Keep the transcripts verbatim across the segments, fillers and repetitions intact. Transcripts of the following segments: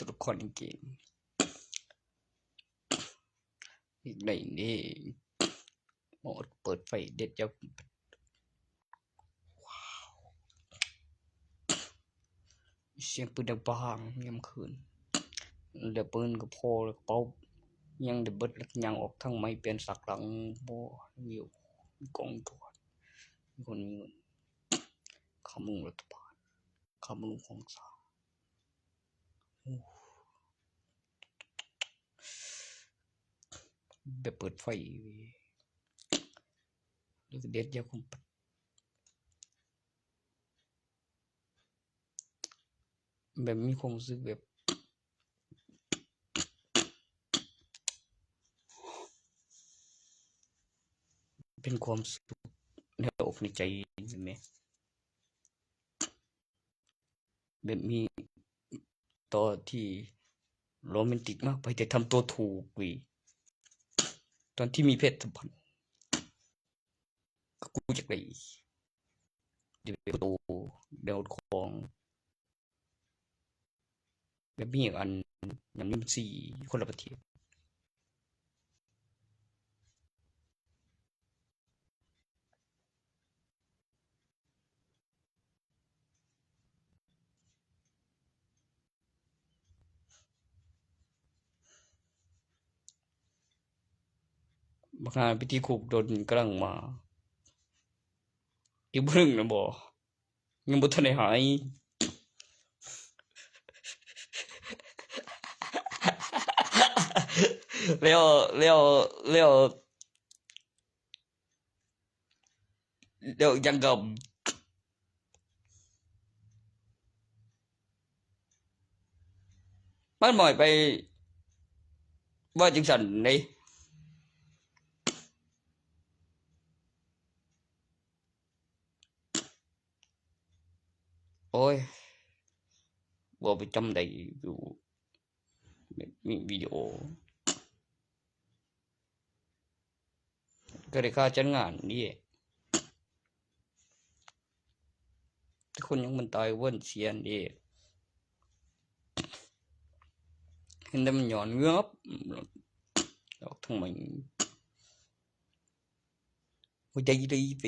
ตัวละครในเกม อีกหน่อยนี่ โหมดเปิดไฟเด็ดยาว เสียงปืนดังบางยามคืน แล้วปืนก็พอแล้วก็เป่า ยังได้เบิดแล้วก็ย่างออกทางไม้เปลี่ยนสักหลัง บ่ มีอยู่ มีกองตรวจ มีคนมีเงิน ข้ามึงรัฐบาล ข้ามึงของสาง โอ้ แบบเปิดไฟ แล้วก็เด็ดยาวคม แบบมีความรู้สึกแบบ เป็นความสุขในอกในใจ เห็นไหม แบบมีตอนที่โรแมนติกมากไป แต่ทำตัวถูกเว้ย ตอนที่มีเพศสัมพันธ์ ก็กูอยากได้ เดี๋ยวโต เดี๋ยวของ แบบมีอีกอัน อย่างนี้มันสี่ คนละประเทศ บักฮาพิธีคุกโดนกำลังมา อีกเบิ่งนะบ่ ยังบ่ทันได้หาย แล้ว แล้ว แล้ว แล้วยังกับ มันหมอยไป ว่าจังซั่นเด้ โอ้ย บ่ไปจำได้อยู่ มีวิดีโอ ก็ได้ค่าจัดงานนี่ แต่คนยังมันตายเวิ้นเสียนี่ เห็นแต่มันหย่อนเงือบ ออกทางใหม่ หัวใจดีไป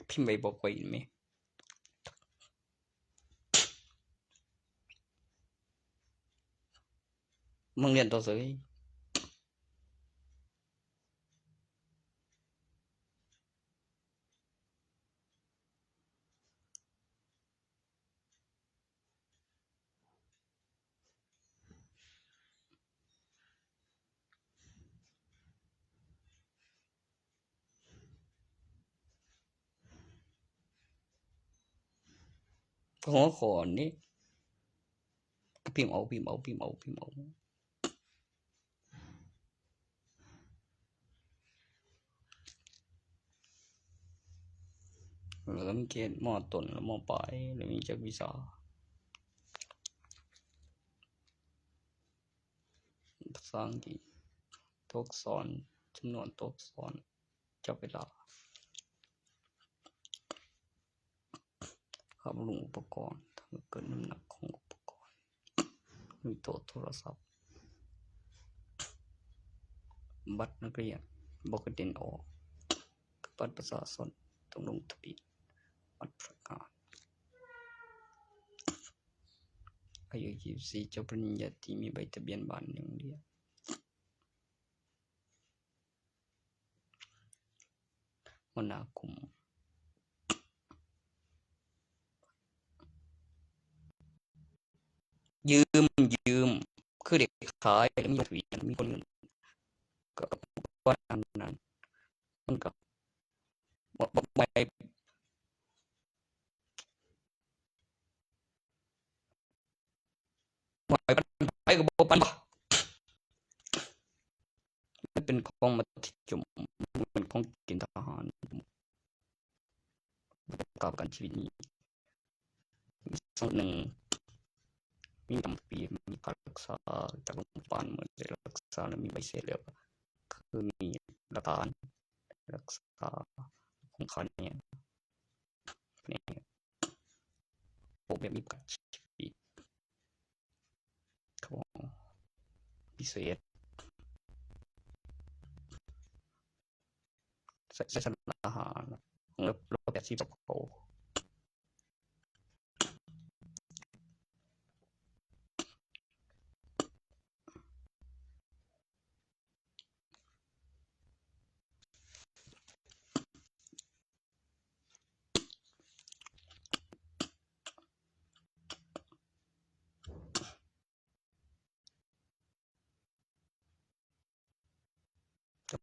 พิมพ์ไปบอกไว้ไหม มึงเรียนต่อเสย หัวข้อนี้ พิมพ์เอา พิมพ์เอา พิมพ์เอา พิมพ์เอา แล้วก็มีเกณฑ์ ม.ต้น และ ม.ปลาย แล้วมีจักวิชา ภาษาอังกฤษ ตัวอักษร จำนวนตัวอักษร จับเวลา บำรุงอุปกรณ์ ทำให้เกิดน้ำหนักของอุปกรณ์ มีโต๊ะโทรศัพท์ บัตรนักเรียน บ่กระเด็นออก บัตรประชาชน ต้องลงทะเบียน บัตรพนักงาน อายุยี่สิบสี่ จบปริญญาตรี มีใบทะเบียนบ้านหนึ่งเล่ม หัวหน้ากลุ่ม ยืม ยืม คือเด็กขาย แล้วมีคนถือ มีคนเงิน ก็ว่าอันนั้น มันก็บ่ บ่ ไม่ บ่ให้ปัน ไผก็บ่ปันบ่ มันเป็นของมัธยม มันเป็นของเกณฑ์ทหาร กับการชีวิตนี้ สองหนึ่ง มีตำปี มีค่ารักษาจากโรงพยาบาล เมื่อได้รักษาแล้วมีใบเสร็จแล้ว คือมีหลักฐานรักษาของเขาเนี่ย นี่ ผมยังมีประกันชีวิตครับผม พิเศษ ใช้ใช้สารอาหาร ลดลดแปดสิบ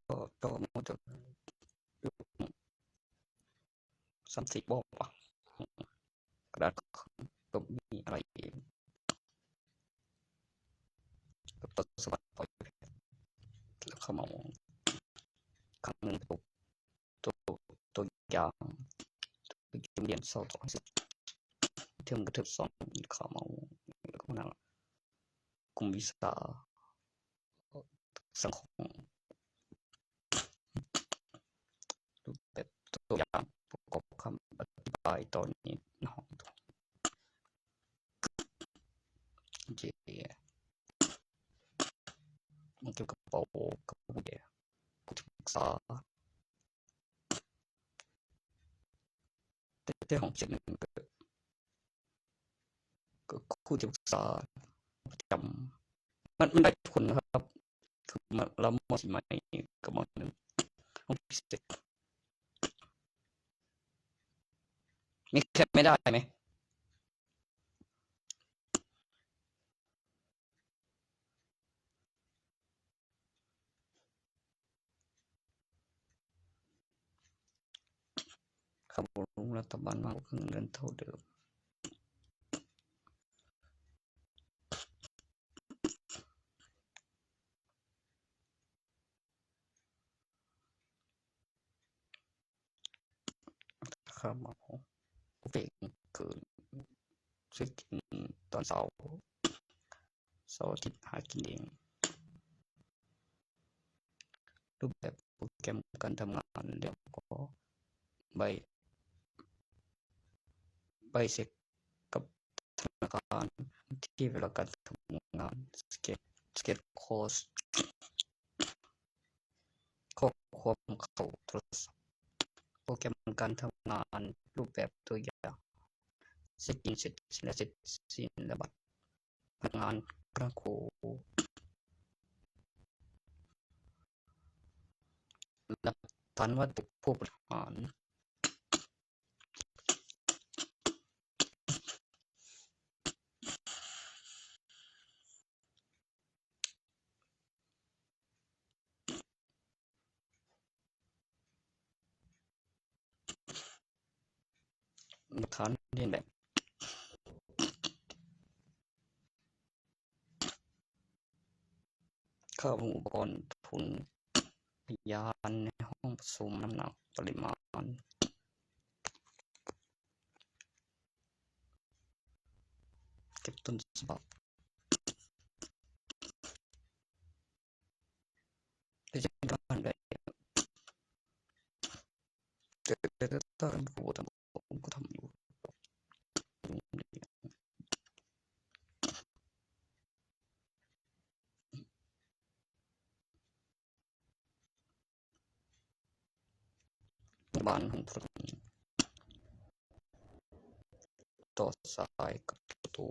โตโตมันจะสามสิบบอกปะ กระดาษ ก็มีอะไรอีก ก็ทดสอบปล่อยแล้วเข้ามาครั้งหนึ่งตัวตัวตัวอย่างตัวอย่างเรียนสอบสองสิบเทอมกระเทิบสองเข้ามาแล้วก็นั่งกลุ่มวิชาสังคม รูปแบบตัวอย่างประกอบคำอธิบายตอนนี้เนาะ โอเค มันเกี่ยวกับเป๋ากับผู้เดียผู้ที่ปรึกษา แต่แต่ของเจ็ดหนึ่งก็ ก็ครูที่ปรึกษาประจำ มันมันได้ทุกคนนะครับ คือมาแล้วม.สี่ ใหม่กับ ม.หนึ่ง ห้องพิเศษ มีแคปไม่ได้ไหม ครับผม รัฐบาลมากกว่าครึ่งเดือนเท่าเดิม ครับผม เฟกคือซื้อกินตอนเสาร์ เสาร์อาทิตย์หากินเอง รูปแบบโปรแกรมการทำงาน แล้วก็ใบ ใบเช็คกับธนาคารที่เวลาการทำงาน สเก็ต สเก็ตโค้ด ข้อความเข้าโทรศัพท์ โปรแกรมการทำงาน รูปแบบตัวอย่าง เช็คอินเสร็จสิ้นและเสร็จสิ้นและบัตรพนักงานพระครู หลักฐานวัตถุผู้บริหาร หลักฐานเรียนแบบ ข้าวของอุปกรณ์ทุน พยานในห้องประชุม น้ำหนัก ปริมาณ เก็บต้นฉบับ ดิจิทัลได้ แต่แต่แต่ถ้าผมทำผมก็ทำอยู่ บ้านของผม ต่อสายกับประตู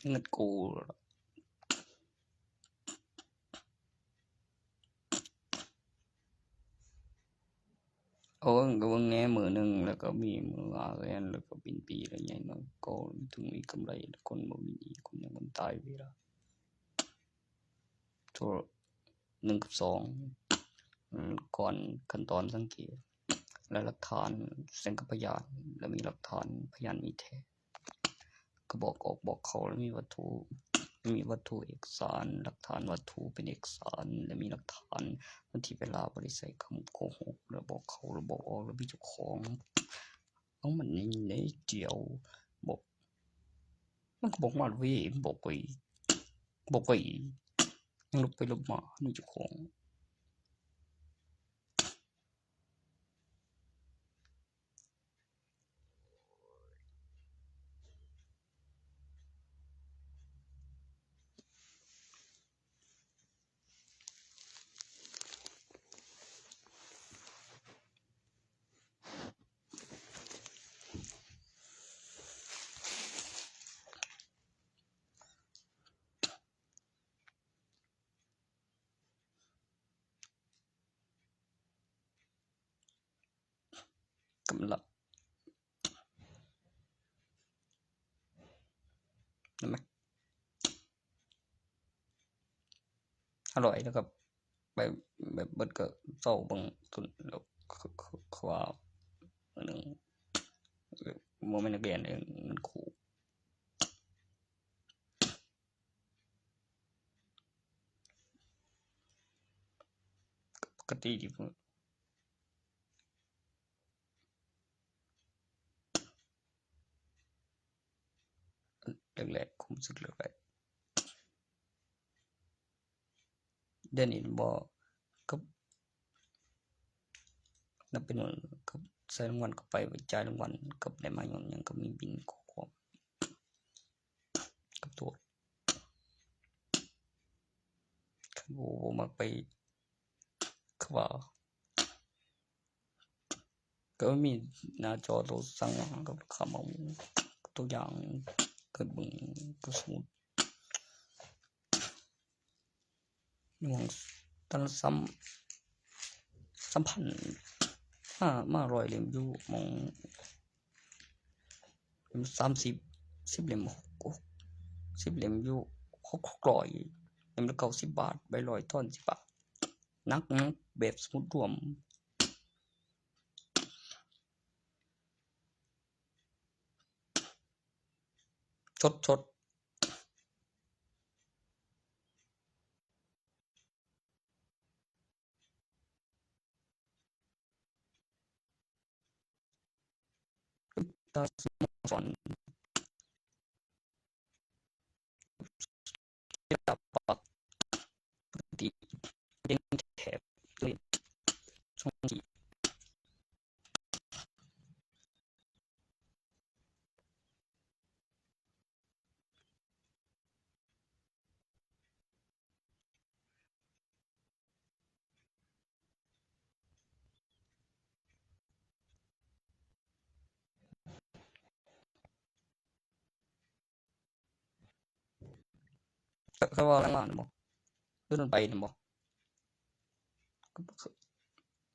เงินกู้ โอ เบิ่งก็เบิ่งแหน่มื้อหนึ่ง แล้วก็มีมื้อว่าแล่น แล้วก็บินปีละใหญ่เนาะ ก็ถึงมีกำไร คนบ่มีหนี้ คนหยัง คนตายเวลา โทร หนึ่งกับสอง ก่อนขั้นตอนสังเกต และหลักฐาน เซ็นกับพยาน และมีหลักฐาน พยานมีแท้ ก็บอกออกบอกเขา และมีวัตถุ มีวัตถุเอกสาร หลักฐานวัตถุเป็นเอกสาร และมีหลักฐานวันที่เวลา บ่ได้ใส่คำโกหก และบอกเขา และบอกออก และมีเจ้าของ เอามันนี่ นี่เดียว บอก มันก็บอกมาเว้ย บอกไป บอกไป ยังลบไปลบมา มีเจ้าของ กำลัง นั่นไหม อร่อยแล้วก็ไปแบบเบิดก็เศร้าเบิ่งสุดแล้ว คือ คือ คือว่าอันหนึ่ง บ่แม่นนักเรียนเอง มันครู ปกติที่ผม แรกๆ ผมรู้สึกแรกๆ เดี๋ยวนี้บ่ กับ นับเป็นวัน กับใส่รางวัลเข้าไป ไปจ่ายรางวัล กับได้มาย้อนหยัง ก็มีบินข้อความ กับตัว คันบ่ บ่มักไป คือว่า ก็มีหน้าจอโทรสั่งอาหารกับข้าวเหมา ตัวอย่าง เกิดเบิ่ง ก็สมมุติ หน่วงตอนละสาม สามพัน มา มาร้อยเล่มอยู่หม่อง เล่มสามสิบ สิบเล่ม หก หก สิบเล่มอยู่ หก หกร้อย เล่มละเก้าสิบบาท ใบร้อยทอนสิบบาท หนัก หนัก แบบสมมุติรวม ชด ชด ตาสโมสร ปกติเป็นแถบเล่นช่องที่ เขาว่าอะไรมาบ่ คือมันไปนั่นบ่ ก็คือ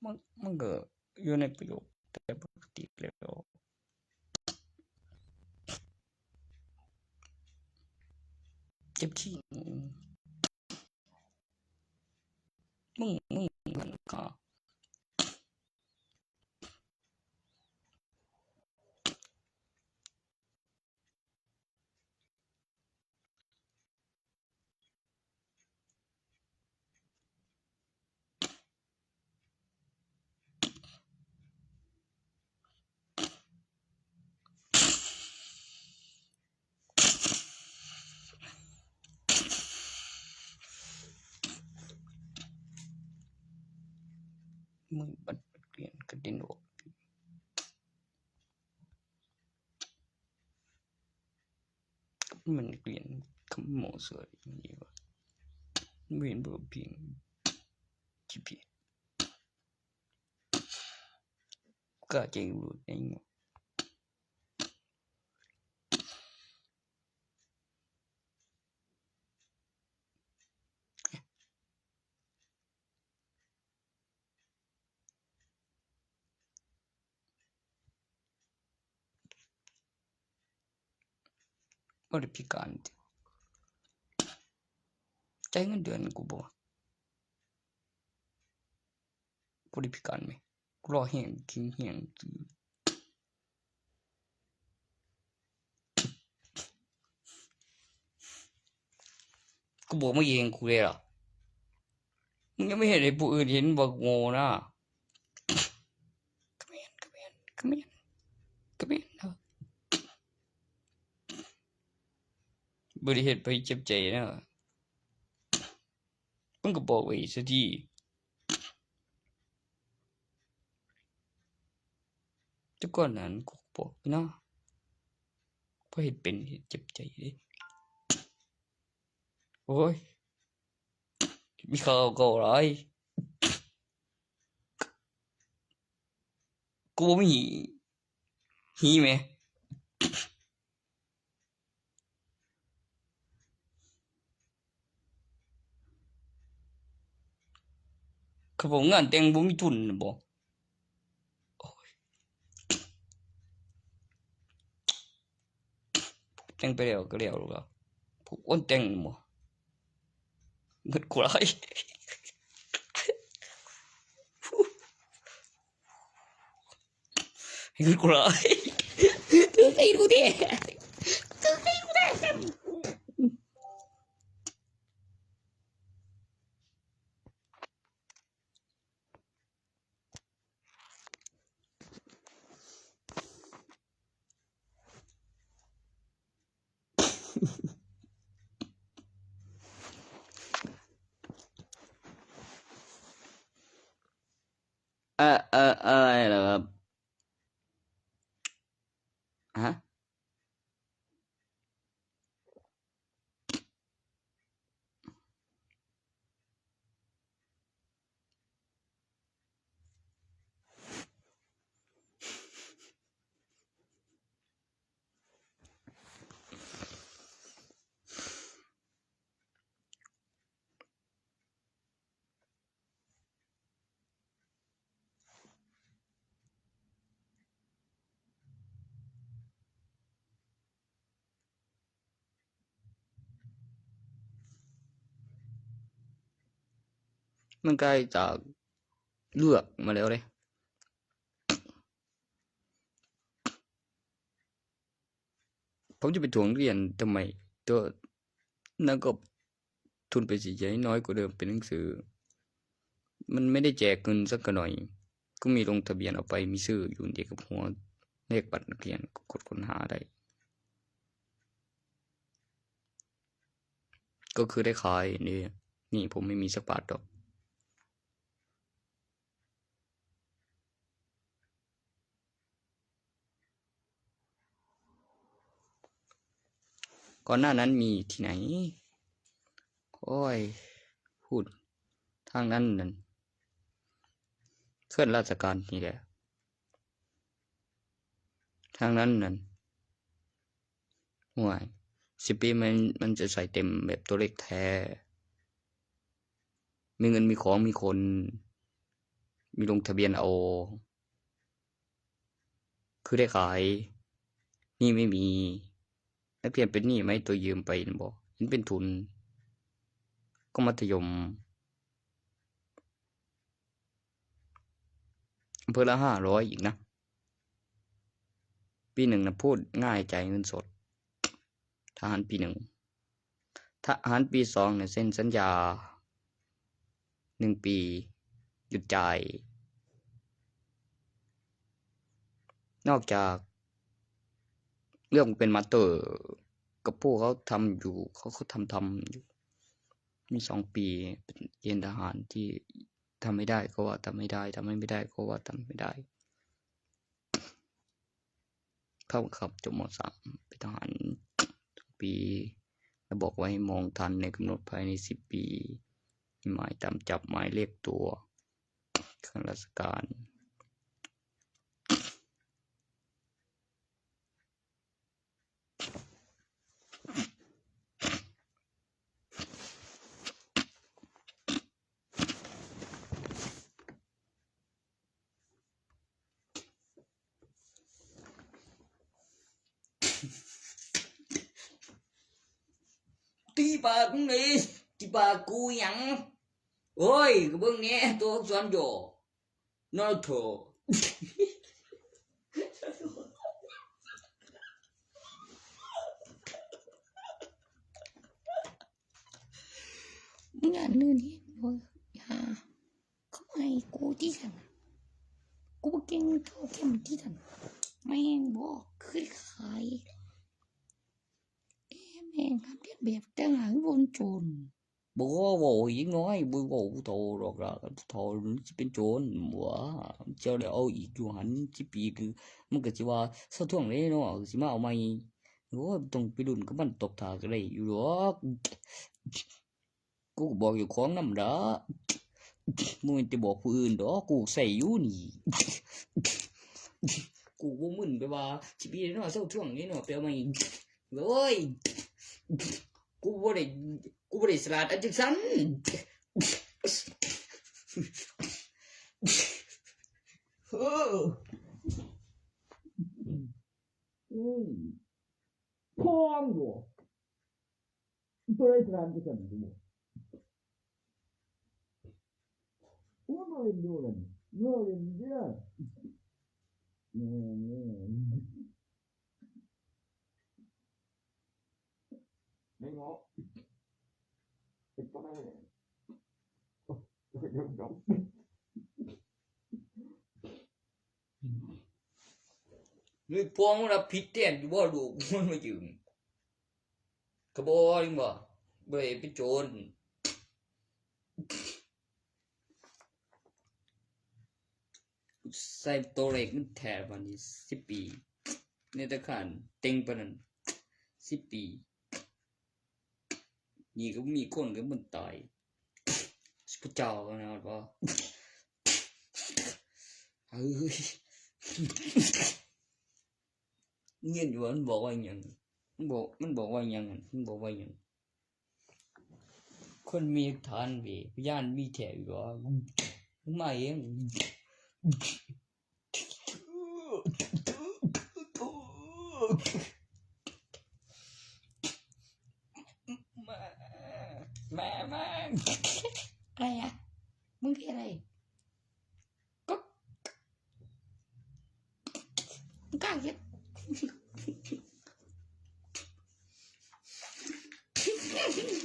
มัน มันก็อยู่ในประโยค แต่ปกติแล้ว เจ็บขี้ มึง มึง มึงก็ มึงบัดเปลี่ยนกระเด็นออก มันเปลี่ยนคำหมอเสืออย่างนี้วะ ไม่เห็นเบอร์เพียง จีพีเอส ก็จะอยู่ใน บ่ได้พิการติ จ่ายเงินเดือนกูบ่วะ บ่ได้พิการแหม กูรอแฮง คิงแฮง กูบอกมาเองกูเลยล่ะ มึงยังไม่เห็นไอ้ผู้อื่นเห็นบักโง่นะ กะแม่น กะแม่น กะแม่น กะแม่นเนาะ บ่ได้เฮ็ดไปเจ็บใจนะ มึงก็บอกไว้ซะดี แต่ก่อนนั้นกูก็บอกอยู่นะ พอเฮ็ดเป็นเฮ็ดเจ็บใจเด้ โอ้ย มีข่าวเก่าหลาย กูบ่มีหีแหม ครับผม งานแต่งบ่มีทุนน่ะบ่ โอ้ย แต่งไปแล้วก็แล้วล่ะ ผู้คนแต่งบ่ เงินกูหลาย เงินกูหลาย ถือตีนกูดิ ถือตีนกูดิ เอ่อ เอ่อ อะไรเหรอครับ ฮะ มันใกล้จะเลือกมาแล้วเด้ ผมจะไปทวงเรียนทำไม ตัวนั้นก็ทุนไปเสียใหญ่น้อยกว่าเดิม เป็นหนังสือ มันไม่ได้แจกเงินสักหน่อย ก็มีลงทะเบียนเอาไป มีชื่ออยู่เดียวกับหัวเลขบัตรนักเรียน ก็กดค้นหาได้ ก็คือได้ขายนี่ นี่ผมไม่มีสักบาทดอก ก่อนหน้านั้นมีที่ไหน โอ้ย พูดทางนั้นนั่น เคลื่อนราชการนี่แหละ ทางนั้นนั่น ห่วย สิบปีมัน มันจะใส่เต็มแบบตัวเลขแท้ มีเงินมีของมีคน มีลงทะเบียนเอา คือได้ขาย หนี้ไม่มี นักเรียนเป็นหนี้ไหม ตัวยืมไปนั่นบ่ เห็นเป็นทุน ก็มัธยม อำเภอละห้าร้อยอีกนะ ปีหนึ่งนะ พูดง่ายจ่ายเงินสด ทหารปีหนึ่ง ทหารปีสองเนี่ยเซ็นสัญญาหนึ่งปี หยุดจ่าย นอกจากเรื่องเป็นมาสเตอร์ กับพวกเขาทำอยู่ เขาก็ทำทำอยู่ มีสองปีเป็นเกณฑ์ทหารที่ทำไม่ได้ก็ว่าทำไม่ได้ ทำไม่ได้ก็ว่าทำไม่ได้ เข้าขับจบ ม.สาม เป็นทหารทุกปี แล้วบอกว่าให้มองทันในกำหนดภายในสิบปี มีหมายตามจับ หมายเรียกตัว ข้าราชการ เ ตีปากมึงเลย ตีปากกูหยัง โอ้ย ก็เบิ่งแหน่ ตัวอักษรย่อ นอโถ มึงอ่านเรื่องนี้บ่ อย่า เขาให้กูที่สั่นน่ะ กูบ่เก่งเท่าเข้มที่สั่น แม่งบอกคือขาย เอ๊ะ แม่งครับ เลียนแบบแต่งหน้าคือคนโจร บ่เว้าอีกน้อย บ่เว้าผู้เฒ่าดอกล่ะ ผู้เฒ่ามันสิเป็นโจร ว้า เจ้าได้เอาอีกอยู่หั่น สิบปีคือ มันก็สิว่าเซาท่วงเด้เนาะ สิมาเอาใหม่ โอ้ย บ่ต้องไปลุ้นกับมัน ตบท่าก็ได้อยู่ดอก กูก็บอกเจ้าของนำล่ะ บ่แม่นแต่บอกผู้อื่นดอก กูใช้อยู่นี่ กูบ่มึนไปว่า สิบปีเนาะ เซาท่วงเด้เนาะ ไปเอาใหม่ โอ้ย กูบ่ได้ กูบ่ได้ฉลาดอันจังซั้น เออ อืม พ่องบ่ ตัวได้ฉลาดจังซั้นบ่ ว่าบ่เล่นอยู่นั่น บ่เล่นเด้อ อืม ไม่เงาะ เป็นต้นอะไรเนี่ย โอ้ย เดี๋ยว เดี๋ยว นี่พวงมันรับผิดแทนอยู่บ่ลูก มันมายืม กระบอกนี่บ่ บ่ได้เป็นโจร ใส่ตัวเลขมันแท้ปานนี้ สิบปี ในธนาคารเต็งปานนั้น สิบปี นี่ก็มีคนก็มันตาย พระเจ้าก็นะว่า เฮ้ย เงียบอยู่ มันบอกว่าหยัง มันบอก มันบอกว่าหยัง มันบอกว่าหยัง คนมีหลักฐานเว้ย พยานมีแท้อยู่บ่ มึงมาเอง มา มา มา อะไรอะ มึงคืออะไร ก็ มึงกล้าเฮ็ด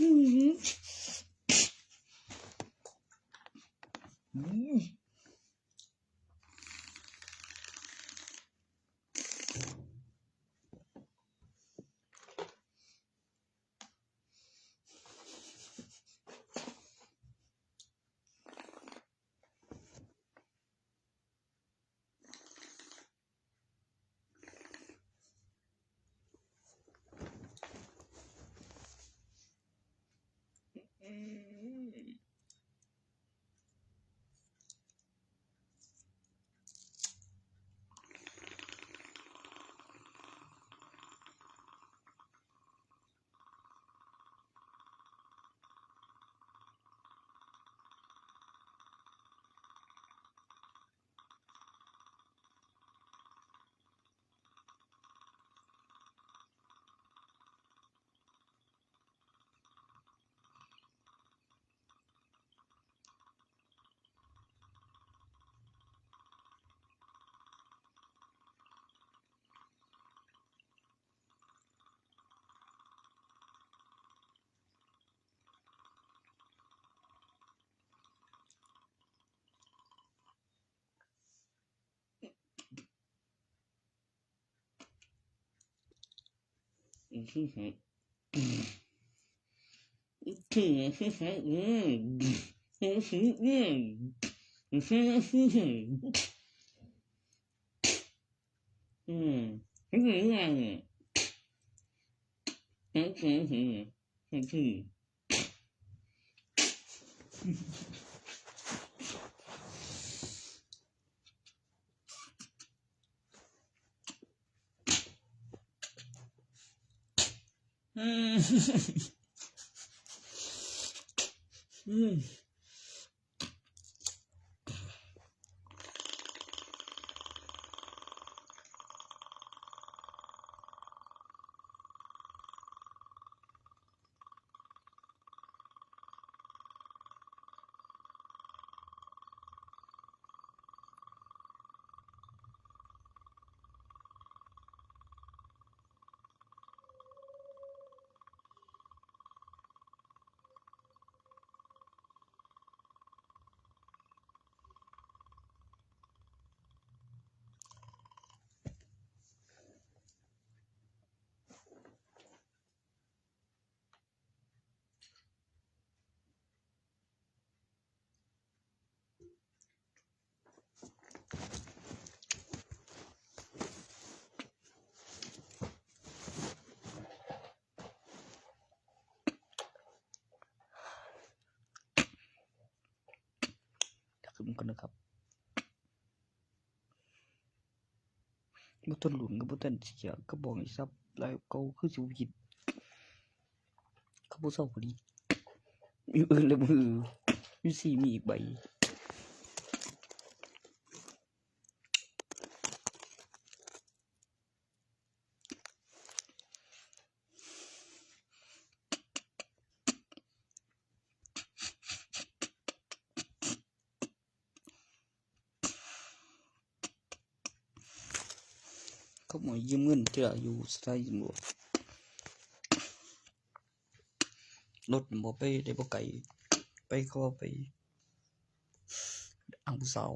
อืม อืม อืม ตุ้มกันนะครับ บ่ทันลุ้นก็บ่ทันเสีย ก็บอกให้สับหลาย เขาคือสิบ่ผิด เขาบ่เซาผลิต มื้ออื่นแล้วมื้อ อยู่สี่มีอีกใบ เขามายืมเงินเทื่ออยู่สถานีตำรวจ รถบ่ไปได้บ่ไกล ไปเขาไปอังผู้สาว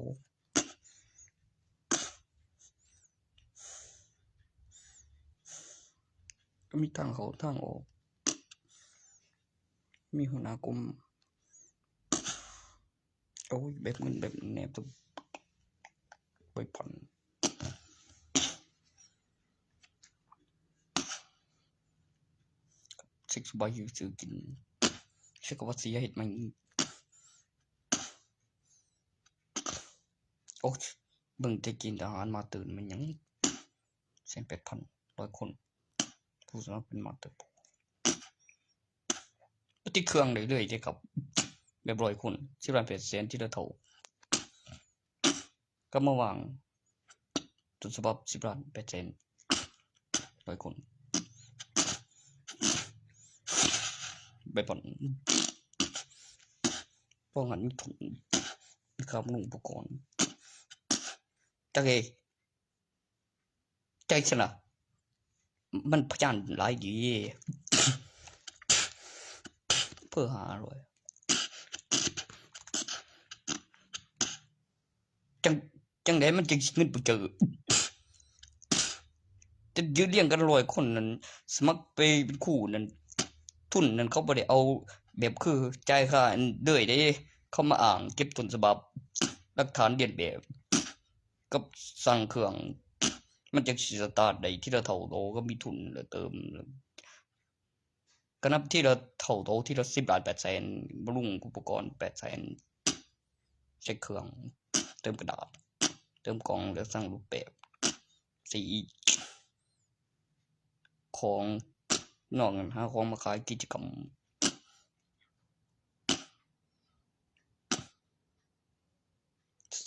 ก็มีทางเข้าทางออก มีหัวหน้ากลุ่ม โอ้ย แบบเงินแบบแนบต้องไปผ่อน เช็คสบายอยู่ซื้อกิน เช็คว่าเสียเฮ็ดมัน โอ้ย เบิ่งแต่กินอาหารมาตื่นมันยัง แสนแปดพัน ร้อยคน ผู้สมัครเป็นมาสเตอร์ ติดเครื่องเรื่อยๆเด้ครับ แบบร้อยคน สิบล้านแปดแสน ทีละเท่า ก็มาวาง ต้นฉบับ สิบล้านแปดแสน ร้อยคน ไปผ่อน พวกนั้นมีทุน มีค่าบำรุงอุปกรณ์ จักเอ ใจชนะ มันพยานหลายดี เพื่อหาเลย จัง จังใดมันจังสิเงินบ่เจอ จะยืดเรียงกันร้อยคนนั่น สมัครไปเป็นครูนั่น ทุนนั่นเขาบ่ได้เอาแบบคือจ่ายค่าอันเด้อเด้ เขามาอ้างเก็บต้นฉบับ หลักฐานเลียนแบบ กับสั่งเครื่อง มันจังสิสตาร์ทได้ทีละเท่าโต ก็มีทุนแล้วเติม ก็นับทีละเท่าโต ทีละ สิบล้านแปดแสน บำรุงอุปกรณ์ แปดแสน เช็คเครื่อง เติมกระดาษ เติมกล่อง แล้วสั่งรูปแบบ สี ของนอกนั้น หาของมาขายกิจกรรม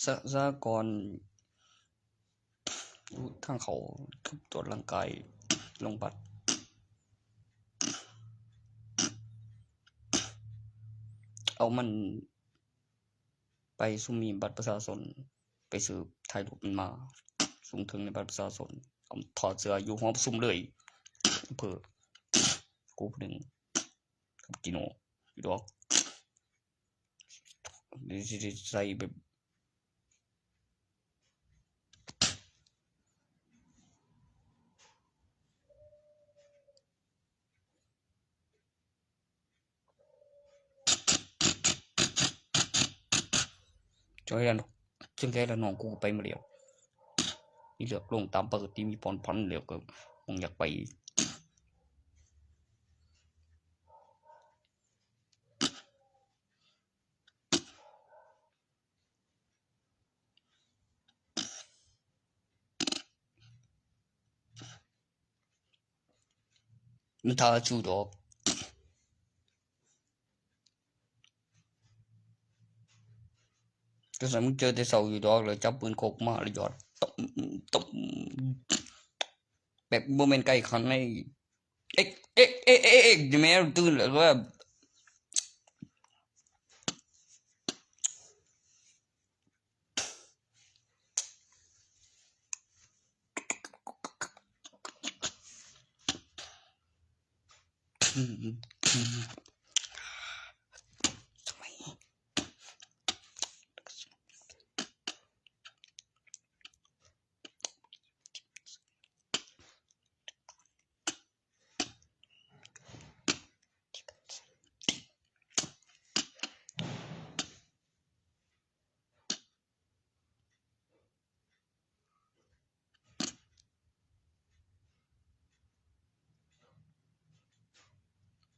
สะ สหกรณ์ ทางเขาตรวจร่างกาย ลงบัตร เอามันไปซุมมีบัตรประชาชน ไปสืบถ่ายรูปมันมา ส่งถึงในบัตรประชาชน เอาถอดเสื้ออยู่ห้องประชุมเลย อำเภอ กูผู้หนึ่ง กับจิโน่ อยู่ดอก นี่สิใส่แบบ จั่งใดล่ะ จั่งใดล่ะน้อง กูก็ไปมาแล้ว นี่เลือกลงตามปกติ มีผ่อนผันแล้วก็คงอยากไป มันท่าสู้ดอก ก็สมมุติเจอแต่เสาอยู่ดอก แล้วจับปืนโคกมาแล้วหยอด ตุ้ม ตุ้ม แบบบ่แม่นใกล้คันใน เอ๊ะ เอ๊ะ เอ๊ะ เอ๊ะ เอ๊ะ อยู่แม่ตื่นแล้วว่า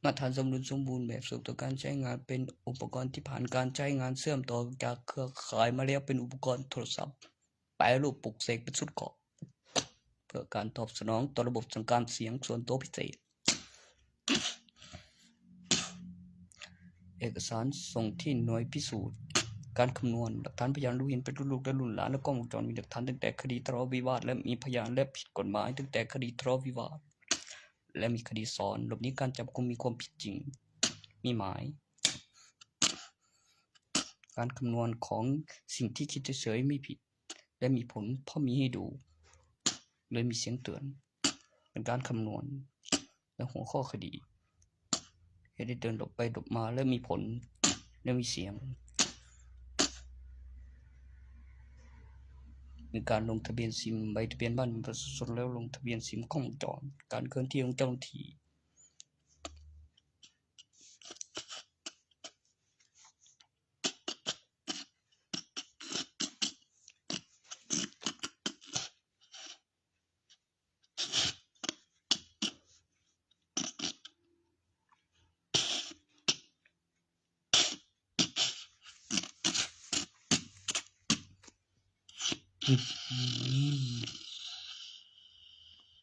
เ มาตรฐานสมดุลสมบูรณ์แบบสุดต่อการใช้งาน เป็นอุปกรณ์ที่ผ่านการใช้งานเชื่อมต่อจากเครือข่ายมาแล้ว เป็นอุปกรณ์โทรศัพท์แปรรูปปลุกเสกเป็นชุดเกราะ เพื่อการตอบสนองต่อระบบสั่งการเสียงส่วนตัวพิเศษ เอกสารส่งที่หน่วยพิสูจน์การคำนวณ หลักฐานพยาน รูปเห็นเป็นรุ่นลูกและรุ่นหลาน และกล้องวงจร มีหลักฐานตั้งแต่คดีทะเลาะวิวาท และมีพยานและผิดกฎหมายตั้งแต่คดีทะเลาะวิวาท และมีคดีซ้อน หลบหนีการจับกุม มีความผิดจริง มีหมาย การคำนวณของสิ่งที่คิดเฉยๆไม่ผิด และมีผลเพราะมีให้ดู และมีเสียงเตือน เป็นการคำนวณ และหัวข้อคดี เหตุได้เดินหลบไปหลบมา และมีผล และมีเสียง มีการลงทะเบียนซิม ใบทะเบียนบ้านประชาชน แล้วลงทะเบียนซิมกล้องวงจร การเคลื่อนที่ของเจ้าหน้าที่ อืม